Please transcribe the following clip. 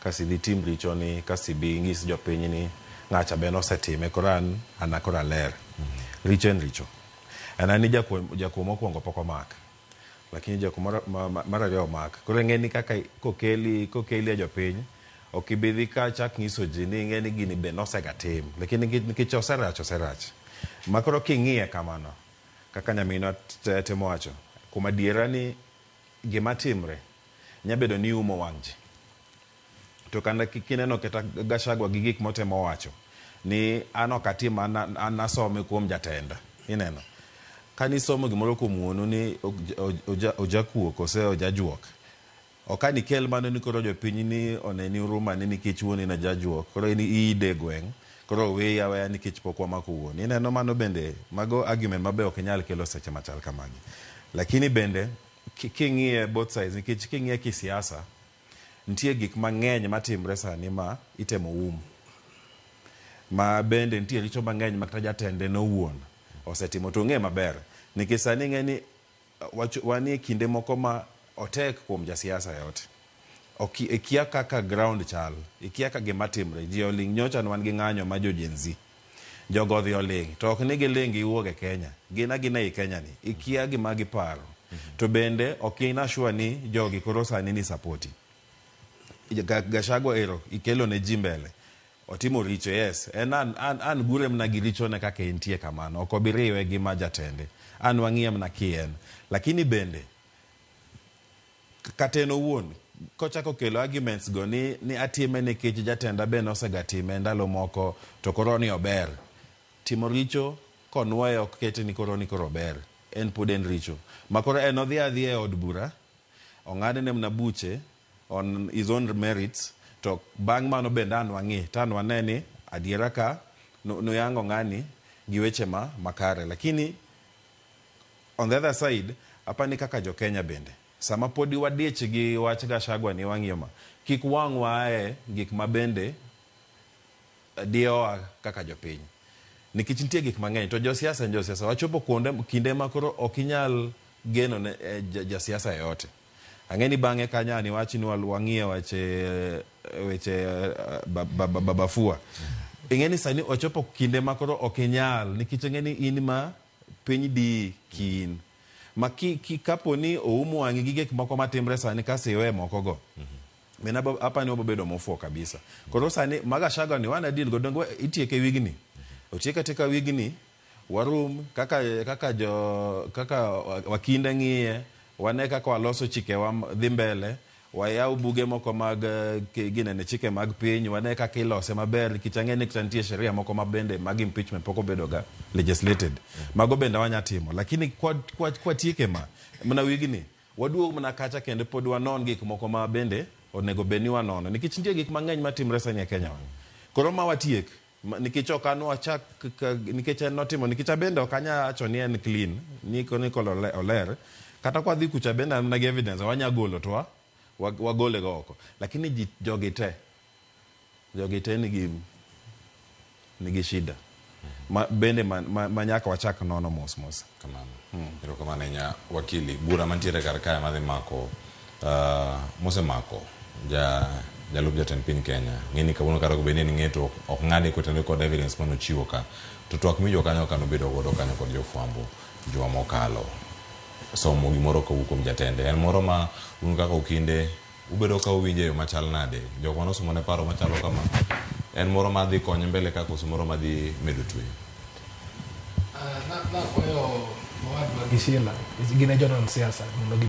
Kasi idhi tim richo ni kasi bi ng'is jopiny ni ng'acha be nosetime koro an ana koro aler. Richo en richo. En an ni jakuo jakuo mokwongo pok omak. Lakini jakuo mar, mar ariyo omak. Koro ing'e ni kaka kokeli kokeli e jopiny ok ibi dhi ka chak nyiso ji ni ing'e ni gini be nosega tim. Lakini nikech oserach oserach. Ma koro king'iye kamano kaka nyaminwa temo wacho kuom adiera ni gima timre nya bedo ni umo wang' ji. To kata kineno kata Gachagua gi gik motemo wacho ni an ok atim an, an asome kuom jatenda. Ineno? Kanisomo gimoro kuom wuonu ni ojakuo kose ojajuok, ok an ikel mano ni koro jopiny ni oneni huruma ni nikech wuoni ne jajuok, koro in iide e gweng', koro oweyi aweya nikech pok wamako wuoni. Ineno mano bende, mago argument mabe ok inyal kelo seche machal kamagi. Lakini bende, king'iye both sides, nikech king'iye kisiasa, nitie gik mang'eny matimre sani ma itemo um. Ma bende nitie richo mang'eny ma kata jatende nowuon osetimo to ong'e maber. Nikech sani ing'e ni wanie kinde moko ma otek kuom jasiasa yote. Ok ikia kaka ground chal, ikia ka gima timre. Ji oling' nyocha ne wan gi ng'anyo ma jo Gen Z. Jogo odhi oling' to ok ni giling' giwuok e Kenya. Gin agina ei Kenya ni. Ikia gima giparo. To bende ok in assure ni jogi koro sani ni sapoti. Gachagua ero ikelo ne ji mbele. Otimo richo, yes. En an, an, an gure mana gi richone kaka entie kamano. Ok obi riwe gi ma jatende. An wang'iye mana ki en. Lakini bende, kata en owuon, kochako kelo arguments go ni, ni atime nikech jatenda be nosegatime ndalo moko to koro ni ober. Timo richo konuoye ok kete ni koro ni koro ober. En pod en richo. Ma koro en odhi adhiya e od bura, ong'adne mana buche on his own merits to bang' mano bende an wang'i to an wane ni adiera ka noyango ng'ani gi weche ma makare. Lakini on the other side, apani kaka jo Kenya bende, sama podi wadich gi wach Gachagua ni wang'iyo ma, kik wang'wa ae gik ma bende diyowa kaka jopiny. Nikech nitie gik mang'eny to josiasa en josiasa. Wachopo kuonde kinde ma koro ok inyal geno ne jasiasa yoyote. Ang'e ni bang'e kanyo an iwach ni wang'iye weche weche Baba Fua. Ing'e ni sani ochopo kinde ma koro ok inyal nikech ing'e ni in ma piny diyi kiin. Ma ki, ki kapo ni oum wang'i gi gik moko matimre sani kasto iwe moko go. Mina apani wabo bedo mofuo kabisa. Koro sani ma Gachagua ni wana deal go donge itieke wigni. Otieke atieka wigni warum kaka kaka jo kaka wakinde ng'iye wane kaka waloso chikewa dhi mbele wayaw buge moko mag ginene chike mag piny wane kaka ilose maber nikech ang'e ni kata nitie sheria moko ma bende mag impeachment pok obedo ga legislated. Mago bende wanya timo lakini kwatieke ma mana wigni waduog mana kacha kendo pod wanon gik moko ma bende onego bed ni wanono nikech nitie gik mang'eny matimre sani e Kenya wa. Koro ma watiek nikech ok an wachak nikech en notimo nikech abende ok anya wacho ni en clean ni koro oler kata kwadhi kucha bende an mana gi evidence wanya golo to wagole go oko lakini ji jogi te nigi shida ma bende ma nyaka wachak nono mos mos. Kamano. Erokamano ahinya wakili. Bura mantiere kar kae madhi mako mosemako jalup jatend piny Kenya. Ng'eni kawuono kata obed ni en ng'eto ok ng'ade kotenore kod evidence manochiwo ka. To twak miwinjo kanyo ka nobedo godo kanyo kod jofwambo juma mokalo. Somo gimoro kowuok kuom jatende. En moro ma un kaka okinde ubedo ka uwinjo e yo machal nade? Jok manosomo ne paro machalo kama. En moro madhi konye mbele ka koso moro madhi medo tweyo? Nakwayo owadwa gi Sheila, gin e jonon siasa mondo